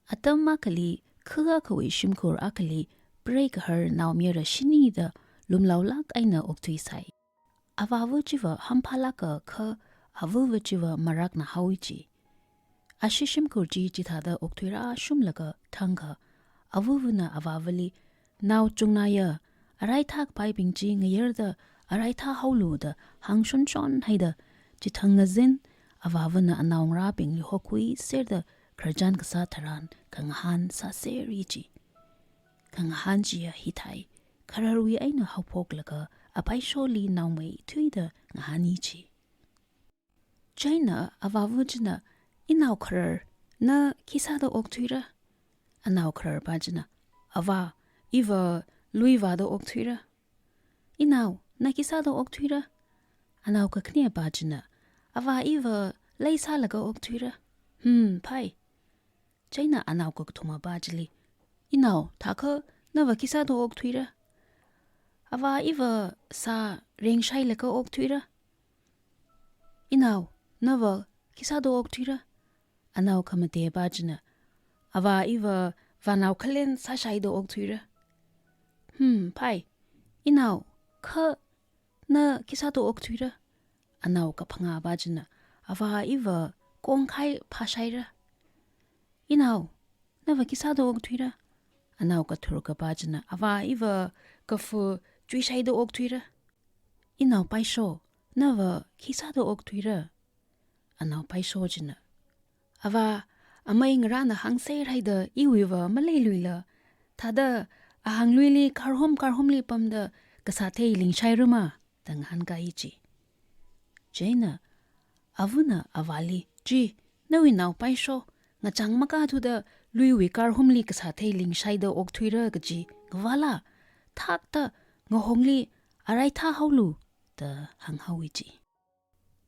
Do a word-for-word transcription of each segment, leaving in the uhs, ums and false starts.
Atam akhali, kha akhawui shimkhur akhali, preigaharnao mayara shini da lumlaolāk eina okthuisai. Avāva chiva hamphālāka kha avava chiva maraknahaowa ji. Ashi shimkhur chi chithāda okthuirāshunglaga thangkha, avavana avāvali, "Naochungnaiya, araithā kapaibing chi ngayarda araithāhaolu," da hāngshonshon haida, chithang ngazin, avāvana anaongarābingli hokhuiserda khararchan kasā tharan khangahān sāserra ji. Khangahān chiya hithai, khararwui eina haophoklaga apaisholi naomeithuida ngahāna ji. Chieina avāva china, "Inao kharar, na khi sāda okthuira?" Anao khararpa china, "Avā, iva lui vāda okthuira." "Inao, na khi sāda okthuira?" Anao kakhanepa china, "Avā, iva lei sālaga okthuira." "Hmm, phai." Chieina anao kakathumapa chili, "Inao, thākha nava khi sāda okthuira?" "Avā, iva sā rengshailaga okthuira." "Inao, nava khi sāda okthuira?" Anao khamatepa china, "Avā, iva vānao khalen sāshaida okthuira." "Hmm, phai. Inao, kha na khi sāda okthuira?" Anao kaphangāpa china, "Avā, iva kongkhai phāshaira." "Inao, nava khi sāda okthuira?" Anao kathurkapa china, "Avā, iva kafu chuishaida okthuira." "Inao paisho, nava khi sāda okthuira?" Anao paisho china, "Avā, amei ngarāna hāngser haida iwuiva maleiluila, thāda ahāngluili karhom karhomli pamda kasāthei lingshairama?" da ngahānkai ji. Chieina avana avāli, "Chi, nawui nao paisho, ngachang makathuda luiwui karhomli kasāthei lingshaida okthuira kaji ngavāla, thakta ngahongli araithāhaolu," da hānghaowa ji.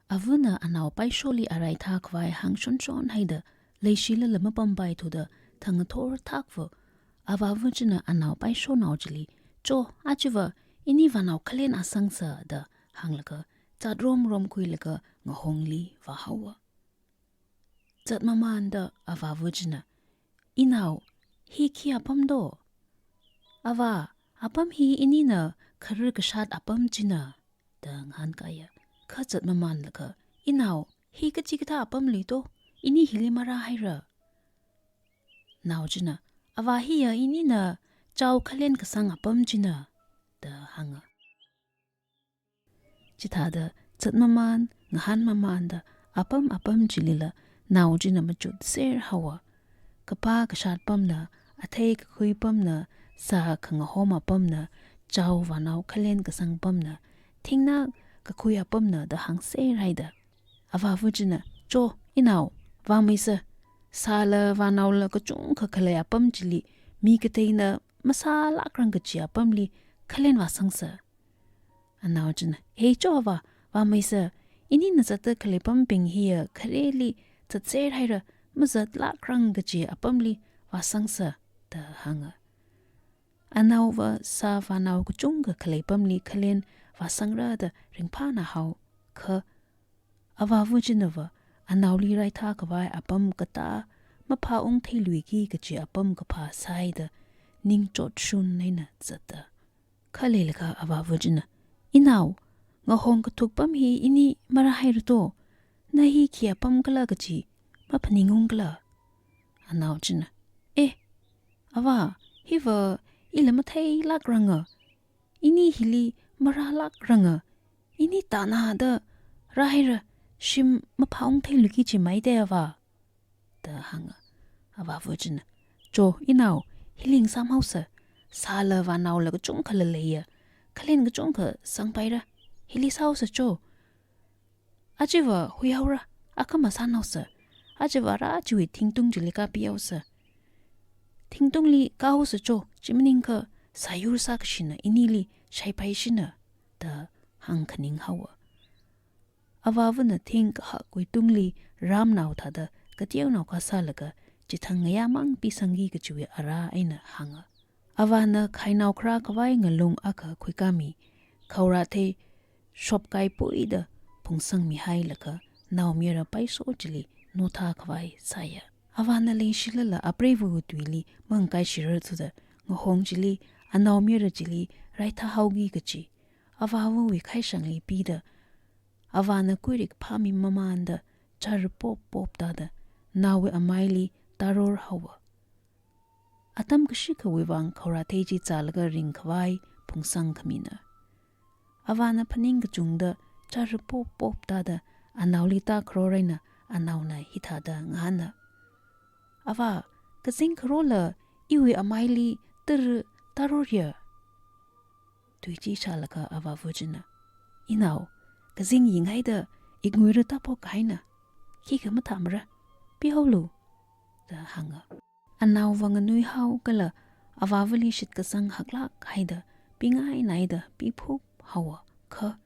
Avana anao paisholi araithā khavai hāngshonshon haida, leishilala mapampaithuda, thangathor thakva, avāva china anao paishonao chili, "Cho, achiva ini vānao khalen vāsangsa," da hānglaga, zatrom romkhuilaga ngahongli vāhaowa. Zatmamānda avāva china, "Inao, hi khi apam do?" "Avā, apam hi inina kharar kashat apam china," da ngahānkaiya. Kha zatmamānlaga, "Inao, hi kachikathā apam lui do, ini hili marāhaira." Nao china, "Avā, hiya inina chao khalen kasang apam china," da hānga. Chithāda zatmamān, ngahānmamānda apam apam chilila nao china machutser haowa. Kapā kashat pamna, athei kakhui pamna, sā khangahom apamna, chao vānao khalen kasang pamna, thingna kakhui apamna da hāngser haida, avāva china, "Cho, inao, vāmeisa. Sāla vānaola kachungkha khalei apam chili, mi kateina masālākrang kaji apamli khalen vāsangsa." Anao china, "Ei cho avā, vāmeisa. Inina zatta khalei pambing hiya khareli zatser haira, mazatlākrang kaji apamli vāsangsa," da hānga. Anaova sā vānao kachungkha khalei pamli khalen vāsangra da ringphānahao. Kha avāva chinava anaoli raithā khavai apam katā maphāungtheiluiki kaji apam kaphā sāhaida ningchotshun eina zatta. Khaleilaga avāva china, "Inao, ngahong kathuk pam hi ini marāhaira do, na hi khi apam khala kaji maphaningungkhala?" Anao china, "Eh, avā, hiva ila matheilākranga, ini hili marālākranga, ini tānada rāhaira, shim maphāungtheiluiki chi maite avā," da hānga. Avāva china, "Cho, inao, hili ngasāmhaosa. Sāla vānaola kachungkhala leiya, khalen kachungkha sangpaira. Hili sāhaosa cho. Achiva huihaora, akhama sānaosa. Achiva ara chiwui thingtung chili kāpihaosa. Thingtungli kāhaosa cho, chi maningakha sāyur sākashina inili shaipaishina," da hāngkhaninghaowa. Avāvana thing kahak wuitungli ramnao thāda kateonao kasālaga chithang ngayāmang pisangki kachiwui ara eina hānga. Avāna khainao kharā khavai ngalung akha khuikāmi, khaora thei shopkaipuida phungsangmihailaga naomayara paisho chili nothā khavai sāya. Avāna leishilala apreiva̱wui tuili mangkhaishirar thuda, ngahong chili, anao mira chili raithahaoki kachi, avāva̱wui khaishangli pida, avāna kuirik phāmi mamānda, chara pop pop tāda, naowui amaili tāror haowa. Atam kashikhawui vang khaorathei chi zālaga ringkhavai phungsang khamina. Avāna phaning kachungda chara pop pop tāda anaoli tākharor eina anaona hithāda ngahāna. Avā, kazing kharola iwui amaili tara tārorya. Tui chi shālaga avāva̱ china, inao, kazing yinghaida iknguira tāphok kahaina. Khikha mathāmara, pihaolu, da hānga. Anaova nganuihao kala avāva̱li shitkasang haklāk haida pingainaida piphup haowa kha.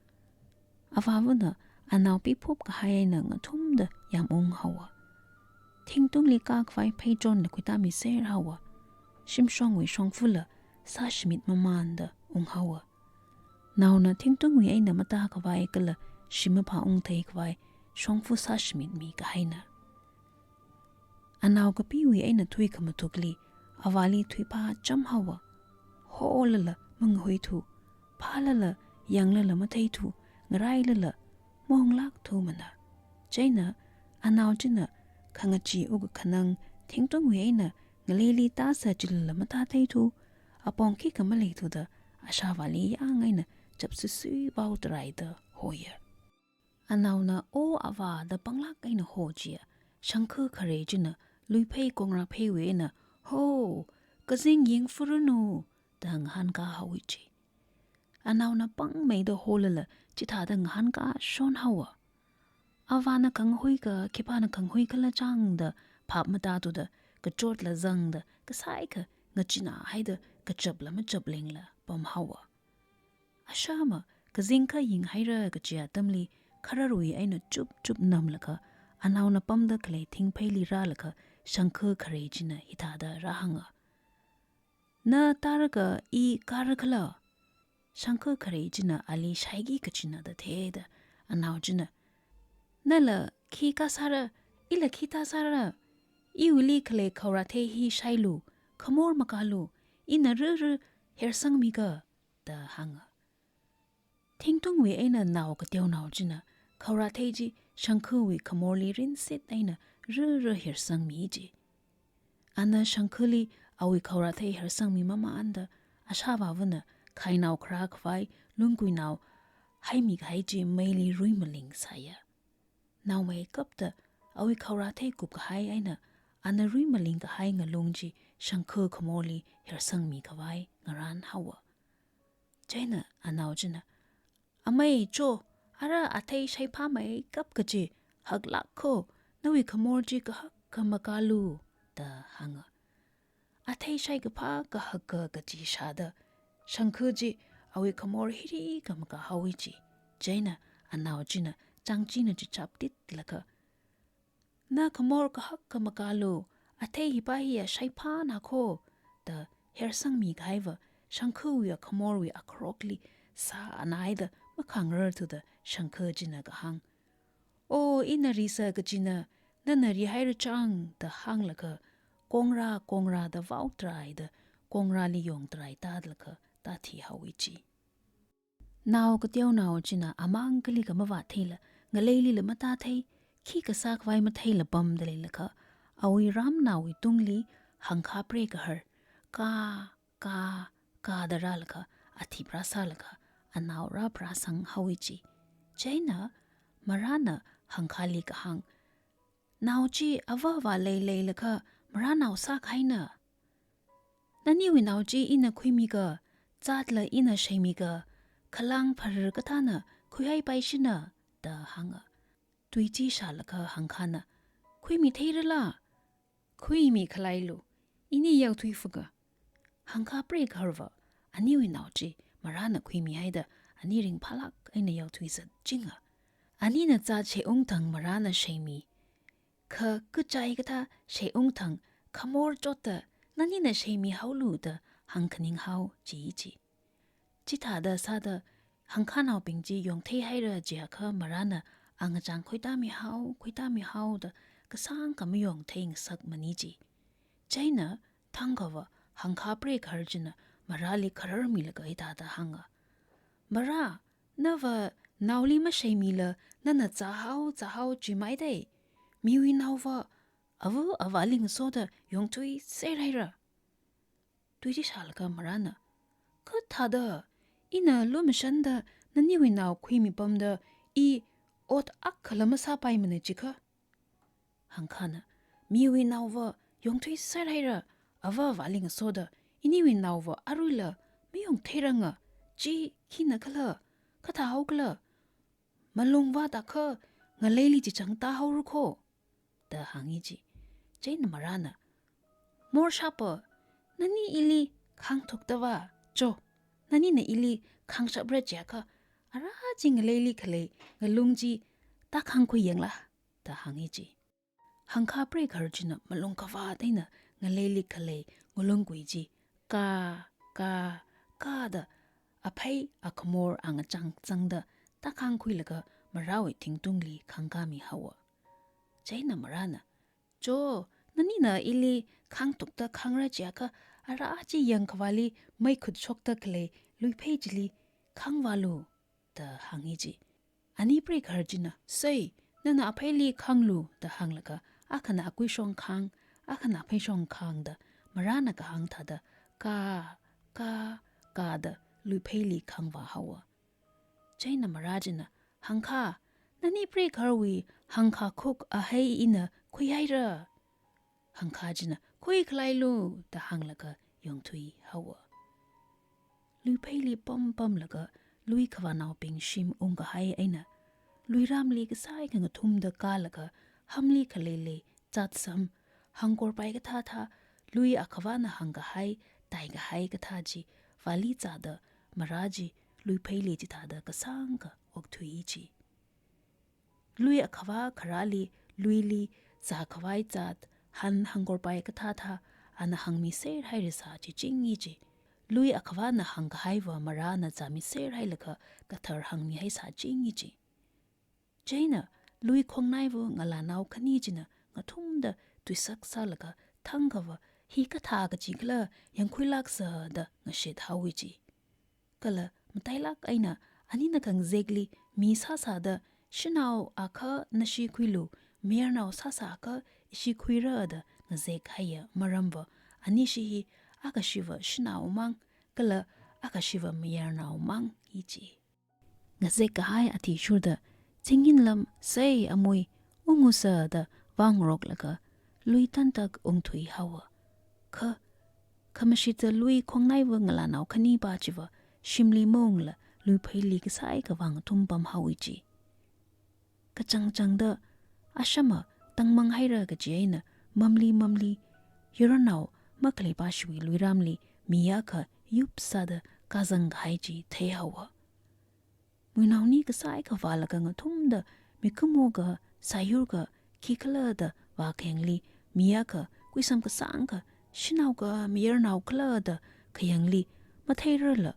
Avāva̱na anao piphup kahai eina ngathumda yamunghao. Thingtungli kākhavai pheichonla khuitāmiser haowa. Shimshongwui shongfala sāshimit mamānda unghao. Naona thingtungwui eina matākhavai kala shim maphā ungtheikhavai shongfa sāshimitmi kahaina. Anao kapiwui eina thuikhamathukli, avāli thuiphā cham haowa. Holala mangahuithu, phālala yanglala matheithu, ngarailala maunglākthumana. Chieina anao china khangachee wukkhanang thingtungwui eina ngaleili tāsa chilala matātheithu, apong khikha maleithuda ashāvāli yāng eina chapsusui vao taraida hoya. Anaona o avā da panglāk eina hochiya, shangkha khare china luiphei kongrapheiwui eina, ho, kazing yingfuranu, da ngahānkā haowa chi. Anaona pangmeida holala chithāda ngahānkāshon haowa. Avāna khangahuika, khipāna khangahuikhala chāngda phap matāthuda, kachotla zangda, kasaikha ngachina haida kachapla machaplingla pam haowa. Ashāma, kazing kha yinghaira kachi atamli, khararwui eina chup chup namlaga, anaona pamda khalei thingpheili rālaga, shangkha khare china hithāda rāhānga. Na tāraka i kārakhala? Shangkha khare china ali shaiki kachina da thāda, anao china, nala khi kāsāra, ila khi tāsāra, iwuili khalei khaorathei hi shailu, khamor makālu, ina rara hersangmiga, da hānga. Thingtungwui eina nao kateonao china khaorathei chi shangkhawui khamorli rinsit eina rara hersangmi chi. Ana shangkhali awui khaorathei hersangmi mamānda ashāvāva̱na khainao kharā khavai lungkuinao haimi kahai chi meili ruimaling sāya. Naomeikapta awui khaorathei kupkahai eina ana ruimaling kahai ngalung chi shangkha khamorli hersangmi khavai ngarān haowa. Chieina anao china, amei cho, ara athei shaiphāmeikap kachi, haklāk kho, nawui khamor chi kahaka makālu, da hānga. Athei shaikaphā kahaka kachi shāda, shangkha chi awui khamor hirika makā haowa chi. Chieina anao china changchina chichap titlaga, na khamor kahaka makālu, athei hipā hiya shaiphāna kho, da hersangmi kahaiva, shangkhawui akhamorwui akharokli sānaida makhangrarthuda shangkha china kahāng. O, ina risa kachina, nana rihaira chāng, da hānglaga, kongra kongra da vao taraida, kongrali yong tarai tālaga tāthi haowa chi. Nao kateonao china amang kali kha mavātheila, ngaleilila matāthei, khi kasā khavai matheila pamda leilakha, awui ramnaowui tungli hangkha prekahar, ka, ka, ka da rālaga, athip rāsālaga, anao rāpharāsang haowa chi. Chieina marāna hangkhali kahāng, nao chi avāva leileilakha marānao sākahaina. Naniwui nao chi ina khuimiga, zatla ina shaimiga, khalang pharar kathāna khuihaipaishina, da hānga. Tui chi shālaga hangkhana, khuimitheirala? Khuimi khalailu, ini yaothui fuga. Hangkha prekaharva, aniwui nao chi marāna khuimihaida ani ringphālāk eina yaothui zatchinga. Anina zat sheiungthang marāna shaimi, kha kachai kathā sheiungthang khamor chotta nanina shaimi haolu da hāngkhaning hao chi chi. Chithāda sāda hangkhanaobing chi yongtheihaira jiakha marāna angachang khuitāmi hao, khuitāmi hao da kasāngkha mayongtheingasakmana ji. Chieina thangkhava Hangkha preigaharchina marāli khararmilaga hithāda hānga, "Marā, nava naoli masheimila nana zāhao zāhao jimaidei. Miwui naova ava avāli ngasoda yongthuiserhaira." Tui chi shālaga marāna, "Kathāda? Ina lumashanda naniwui nao khuimipamda i ot akhala masāpaimana jikha." Hangkhana, "Miwui naova yongthuiserhaira, ava avāli ngasoda iniwui naova aruila mayongtheiranga, chi khina khala, kathāhao khala? Malung vātakha ngaleili chichāng tāhaora kho," da hānga ji. Chieina marāna, "Morshapa, nani ili khāngthukta vā, cho, nanina ili khāngshapra jiakha, ara chi ngaleili khalei ngalung chi tākhāngkhui yangla," da hānga ji. Hangkha preigaharchina malung kavāt eina ngaleili khalei ngalungkui chi kā, kā, kāda aphei, akhamor, angachāng zangda tākhāngkhuilaga marāwui thingtungli khāngkāmihaowa. Chieina marāna, "Cho, nanina ili khāngthukta khāngra jiakha, ara chi yangkhavāli meikhut shokta khalei luiphei chili khāngvālu," da hānga ji. Ani preigaharchina, "Sei, nana apheili khānglu," da hānglaga, akhana akuishong khāng, akhana apheishong khāngda, marāna kahāng thāda kā, kā, kāda luipheili khāngvāhaowa. Chieina marā china, "Hangkha, nani preigaharwui hangkha khuk ahei ina khuihaira." Hangkha china, "Khuikhalailu," da hānglaga yongthuihaowa. Luipheili pampamlaga lui khavānaobing shim ungkahai eina, luiramli kasāikha ngathumda kālaga, hamli khaleilei, zatsam, hangkorpai kathāthā, lui akhavāna hāngkahai, taikahai kathā chi vāli zāda, marā chi luipheili chithāda kasāngkha okthui ji. Lui akhavā kharāli, luili zākhavai zat, han hangkorpai kathāthā, ana hāngmiserhairasā chichinga ji. Lui akhavāna hāngkahaiva marāna zāmiserhailaga kathar hāngmihaisā chinga ji. Chieina lui khongnaiva ngalānao khani china ngathumda tuisak sālaga, thangkhava hi kathā kachi khala yangkhuilāksa da ngashithaowa ji. Kala matailāk eina anina kangazekli mi sāsāda, "Shanao akha nashi khuilu, mayarnao sāsā akha ishi khuira," da ngazekhaiya maramva, anishi hi akashiva shanao mang, kala akashiva mayarnao mang hi ji. Ngazekkahai athishurda, "Zingyinlam, sei amui, ungusa," da vāngaroklaga, lui tantak ungthuihaowa. Kha, khamashita lui khongnaiva ngalānao khanipa chiva shimli maungla, luipheili kasāikha vāngathum pamhaowa ji. Kachangchangda, ashama tangmang haira kaji eina, mamli mamli, yaronao makhaleipa shiwui luiramli mi akha yup sāda kazang kahai chi theihaowa. Muinaoni kasāikha vālaga ngathumda, mikumo ka, sāyur ka, khikhala da vākhayangli, mi akha, kuisam kasāngkha, shanao ka, mayarnao khala da khayangli matheirarla,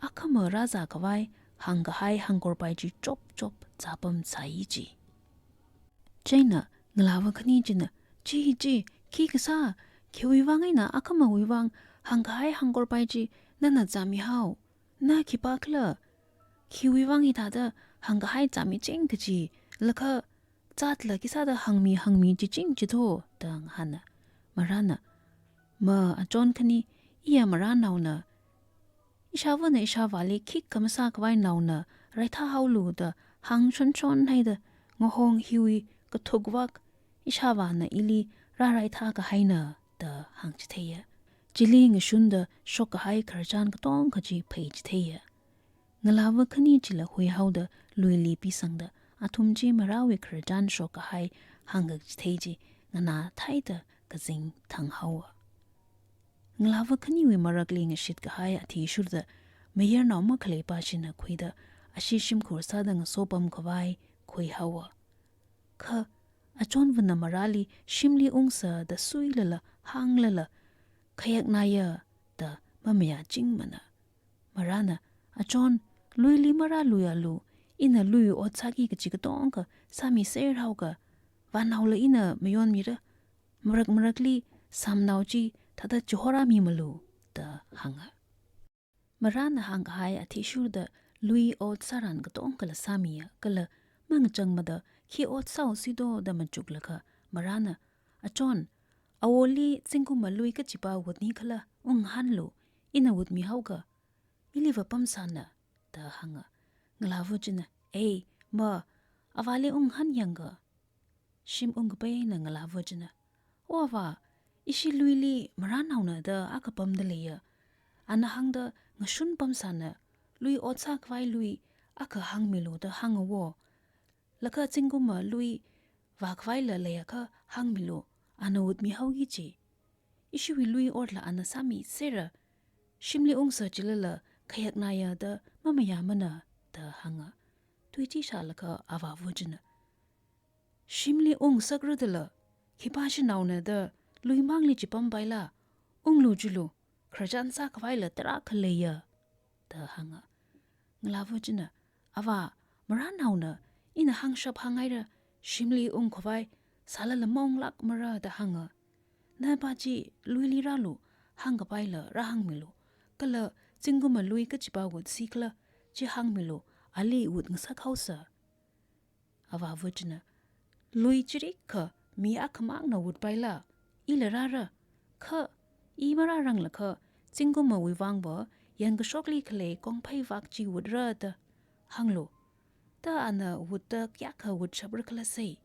akhama rāzākhavai hāngkahai hangkorpai chi chop chop zāpamsai ji. Chieina ngalāva khani china, "Chi, chi, khi kasā, khiwui vang eina akhamawui vang hāngkahai hangkorpai chi nana zāmihao? Na khipākhala? Khiwui vang hithāda hāngkahai zāmiching kaji, lakha zatla khisāda hāngmi hāngmi chiching chitho?" da ngahāna. Marāna, "Ma achon khani, iya marānaona. Ishāvana ishāvāli khikha masākhavai naona raithāhaolu da hāngshonshon haida, ngahong hiwui kathukvak ishāvāna ili rāraithā kahaina," da hāngchitheiya. Chili ngashunda shokkahai khararchan katonga chi pheichitheiya. Ngalāva khani chila huihaoda luili pisangda, athum chi marāwui khararchan shokkahai hāngkachithei chi nganāthaida kazing thanghaowa. Ngalāva khaniwui marakli ngashitkahai athishurda, mayarnao makhaleipa shina khuida, ashi shimkhur sāda ngasopamkhavai khuihaowa. Kha achonvana marāli shimli ungsa da suilala, hānglala, khayaknāya da mamayāchingmana. Marāna, "Achon, luili marāluialu, ina lui ot sāki kachi katonga sāmiserhaoka, pānaola ina mayonmira, marak marakli sāmnao chi thāda chihorāmimalu da hānga. Marāna hāngkahai athishurda lui ot sāran katongkhala sāmiya, kala mangachangmada khi ot sāusi do da machuklaga, Marāna, Achon, awoli zingkumva lui kachipa wutni khala unghānlu, ina wutmihaoga, iliva pamsāna da hānga. Ngalāva china, Ei, ma, avāli unghānyangga. Shim ungkapai eina ngalāva china, O avā, ishi luili marānaona da akha pamda leiya. Ana hāngda ngashun pamsāna, lui ot sākhavai lui akha hāngmilu da hānga wo. Laga zingkumva lui vākhavaila leiakha hāngmilu, ana wutmihaoki ji. Ishiwui lui otla ana sāmisera, shimli ungsa chilala khayaknaya da mamayāmana da hānga. Tui chi shālaga avāva china, Shimli ungsakra dala, khipā shanaona da luimangli chipampaila, unglu jilu, khararchan sākhavaila tarākha leiya da hānga. Ngalāva china, Avā, marānaona, ina hāngshap hānghaira, shimli ungkhavai sālala maunglākmara da hānga. Napa chi luili rālu, hāngkapaila rāhāngmilu, kala zingkumva lui kachipa wutsi khala chi hāngmilu, ali wut ngasakhaosa. Avāva china, Lui chirikha mi akhamangna wutpaila, ila rāra, kha i marāranglakha zingkumvawui vangva yangkashokli khalei kongphei vak chi wutra da hānglu. Da ana wutta kayākha wutshapra khala sei.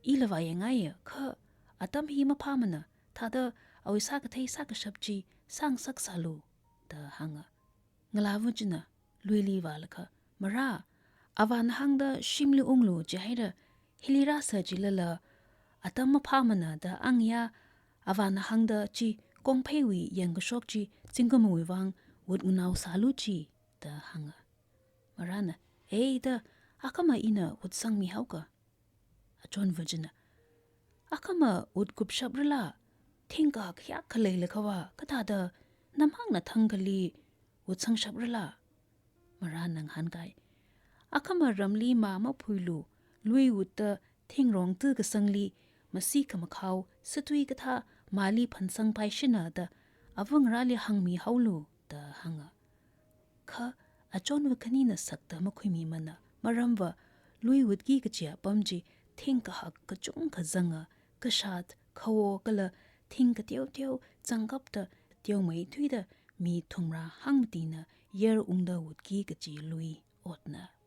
Ila vāyangngaiya, kha atam hi maphāmana, thāda awui sākathei sākashap chi sāngasaksālu da hānga. Ngalāva china luili vālaga, Marā, avāna hāngda shimli unglu jihaira, hili rāsa chilala atam maphāmana da angya, avāna hāngda chi kongpheiwui yangkashok chi zingkumvawui vang wut nganao sālu ji da hānga. Marāna, Ei da, akhama ina wutsangmihaoga. Achonva china, Akhama wut kupshaprala, thingkahak kayākha leilakhawa, kathāda namangna thangkhali wutsangshapra la? Marāna ngahānkai, Akhama ramli mā maphuilu, lui wutta thingrong tukasangli masi khamakhao satui kathā māli phansangpaishina da ava ngarāli hāngmihaolu da hānga. Kha achonva khanina sakta makhuimimana, maramva lui wutki kachi apam chi thingkahak kachungkha zanga, kashat, khawo kala thing kateoteo zangkapta teomeithuida mi thumrā hangmatina yer ungda wutki kachi lui otna.